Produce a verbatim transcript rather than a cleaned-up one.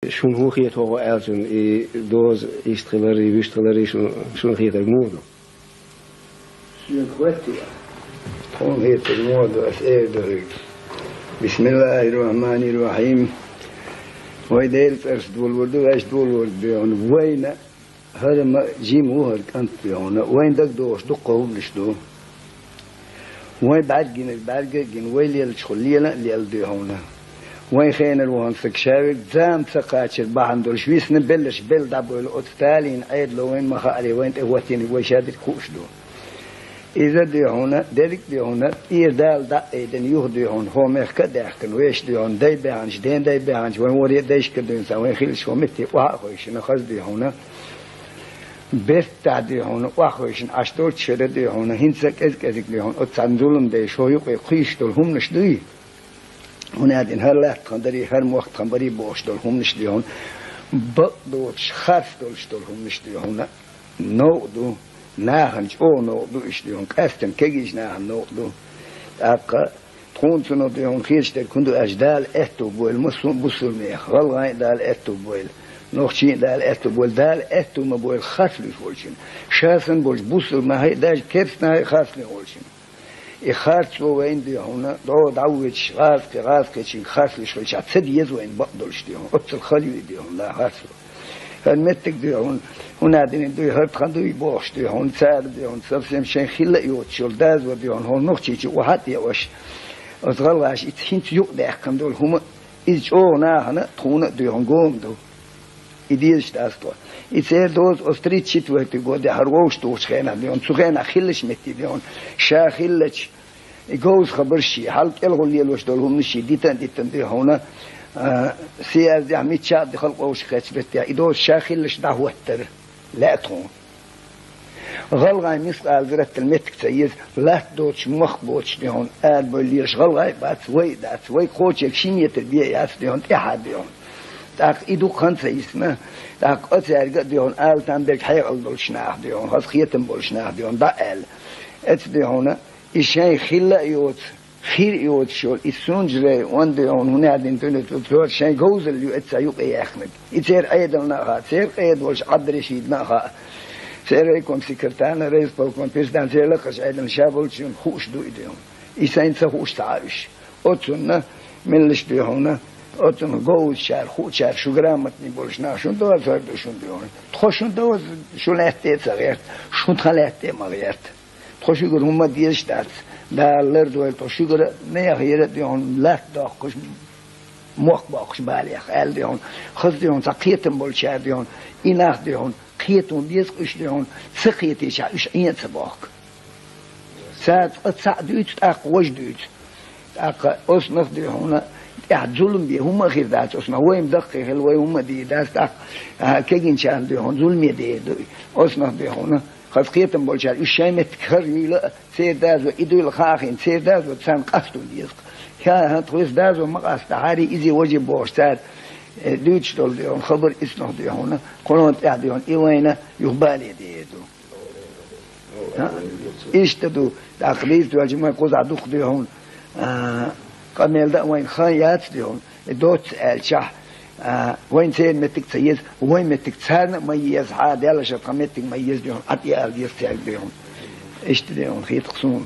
Шуна хӀун хета хӀокху аьллачун, и доза иштта хилар, и вуьшта хилар, и шун-, шуна хетарг муха ду? Шуна хетарг муха ду, ас эр ду хьоьга. Бисмиллахир-рахманир-рахим. Вай Делан цӀарца долор ду, вайша долор ду хьуна. Вайна хӀара ма жима ву хӀара кӀант ду хьуна. Вайн дагадогӀуш дуккха хӀуманаш ду. Вайн бӀаьргинарг бӀаьрга а гина, вай лелачух лела а лелла ду хьуна. Вайн хенара вахана саг шаверг зама ца кхачар бахьана долуш висна, белларш белла дӀабойла оцу талийна Ӏедало вайна ма хаъара, вайна тӀе хӀоттийнарг вай шадерг хууш ду. Иза ду хьуна, дерриг а ду хьуна, тӀера Дала дӀа а айдина, юха ду хьуна, хӀо мехка а даьхкина, вешан ду хьуна, дай баьхначу, ден дай баьхначу, вайн варе а дайшка дуьйна сан, вайн хиллачу хӀо метте охьа а хевшина, хаза ду хьуна. Бертахь ду хьуна, охьахевшина Ӏаш долчу шера ду хьуна, хӀинца а кӀез-кӀезиг ду хьуна, оцу цхьана зуламдайша хӀо юкъе кхуьйсуш долу хӀуманаш дуй? ХӀунда аьлла хӀара латта тхан дарий, хӀара мохк тхан барий бохуш долу хӀуманаш ду хьуна, бакъ доцуш, харц долуш долу хӀуманаш ду хьуна, новкъа ду, нахана чӀогӀа новкъа ду уьш ду хьуна, къаьсттина кегийчу нахана новкъа ду. ТӀаккха тхуна цунах ду хьуна хеташ дерг хӀун ду аьлча, Дала аьтту бойла массо а бусурмех, гӀалгӀайн а Дала аьтту бойла, нохчийн а Дала аьтту бойла, Дала аьтту ма бойла харц луьйш волчун. Ша санна болчу бусурманхьий, даже керстанхьий харц луьйш волчун. И харцо вайна ду хьуна, дӀо дӀавоьдуш, гӀазкхи, гӀазкхичуьнга харц луьйш хилчахь, ца деза вайна бакъ долуш ду хьуна. Оццул хала ю и ду хьуна, да, харцо. ХӀара меттиг ду хьуна, хӀунда дина дуй, хӀара тхан дуй бохуш ду хьуна, цара ду хьуна, совсем шайн хилла а йоцуш йолу дазо ду хьуна, хӀора Нохчийчу охьа а тӀеош, оцу гӀалгӀаша ица хӀинца юкъадаьккхина долу хӀума, иза чӀогӀа нахана а, тхуна а ду хьуна гома ду. И дезаш дац тхо. И церан доза оцу тридцать четвёртый годе хӀара вовшахтухучу хенахь ду хьуна, цу хенахь хиллачу метте ду хьуна, ша хиллачу, и говза хабарш ший, хьал кӀелхула лелош долу хӀуманаш ший, дитан а дитан ду хьуна, а, съездехь мичча а ди халкъ вовшахкхеттачу беттехь, и доза ша хиллачу дӀахӀоттара лаьа тхуна. ГӀалгӀайн мискъала зарратал меттиг ца еза, латта доцуш, мохк боцуш ду хьуна, арабевлла лелаш гӀалгӀай а бац, вай а дац, вай кхочург ши метр бен а яц ду хьуна, тӀаьхьа ду хьуна. ТӀаккха и дукха хан ца йисна, тӀаккха цаьрга а ду хьуна, ала там берг хьекъал долуш нах ду хьуна, хаза кхетам болуш нах ду хьуна, дӀа а аьлла. Эца ду хьуна, и шайн хилла а йоцу, хир а йоцуш йолу, и Сунжа район ду хьуна, хӀунда аьлла дина дуьнен тӀе шайн говзалла ю эца юкъе яьхнарг. И церан Ӏедална а хаьа, церан къеда волчу Ӏабдрешидна а хаьа, церан райком секретарна, райисполком председательна, церан лакхарчу Ӏедална ша болчу хууш ду и ду хьуна. И сайна ца хууш ца Ӏа уьш. Оцунна меллаш ду хьуна, оцунна говзачара, хуучара, шу грамотный болуш нах, шун доза хӀара ду шун ду хьуна. Тхо шун доза, шу лаьтта а ца гӀерта, шун тхан лаьтта а ма гӀерта. Тхо шуьгара хӀумма а дезаш дац. Дала лардойла тхо шуьгара, нехан яра а ду хьуна, латта доккхуш, мохк боккхуш балех, аьлла ду хьуна. Хаза ду хьуна, цхьа кхетам болчара ду хьуна, и нах ду хьуна, кхета хӀун беза уьш ду хьуна, ца кхетийчахь уьш Ӏен а ца бохку. Цара цкъа цхьаъ дуьйцу, тӀаккха важа дуьйцу. ТӀаккха оцунах ду хьуна, тӀехь зулам бен хӀумма а хир дац оцунах, вайна даккхий хила, вай хӀумма а дийр дац, тӀаккха, а, кегийчарна ду хьуна, зуламе дер ду и. Оцунах ду хьуна, хаза кхетам болчара уьш шайн меттиг хӀара юйла а, церан доза и дуйла хаа хиъна, церан доза царна къасто деза. ХӀа, хӀа, тхо иза доза ма къастахьара, иза важа бохуш цара, э, дуьйцуш долу ду хьуна, хабар ицунах ду хьуна, кхунна тӀехь ду хьуна, и вайна юха бале дер ду. ХӀа? Иштта ду, тӀаккха дийца доьлча ма кхузахь дукха ду хьуна, а, къамел дан а вайна хан яц ду хьуна, и доцца аьлчахь, а, вайна церан меттиг ца еза, вайн меттиг царна а ма еза, хьа, Делаша тхан меттиг ма еза ду хьуна, Ӏа тӀеала деза цаьрга ду хьуна. Иштта ду хьуна, хетарх суна.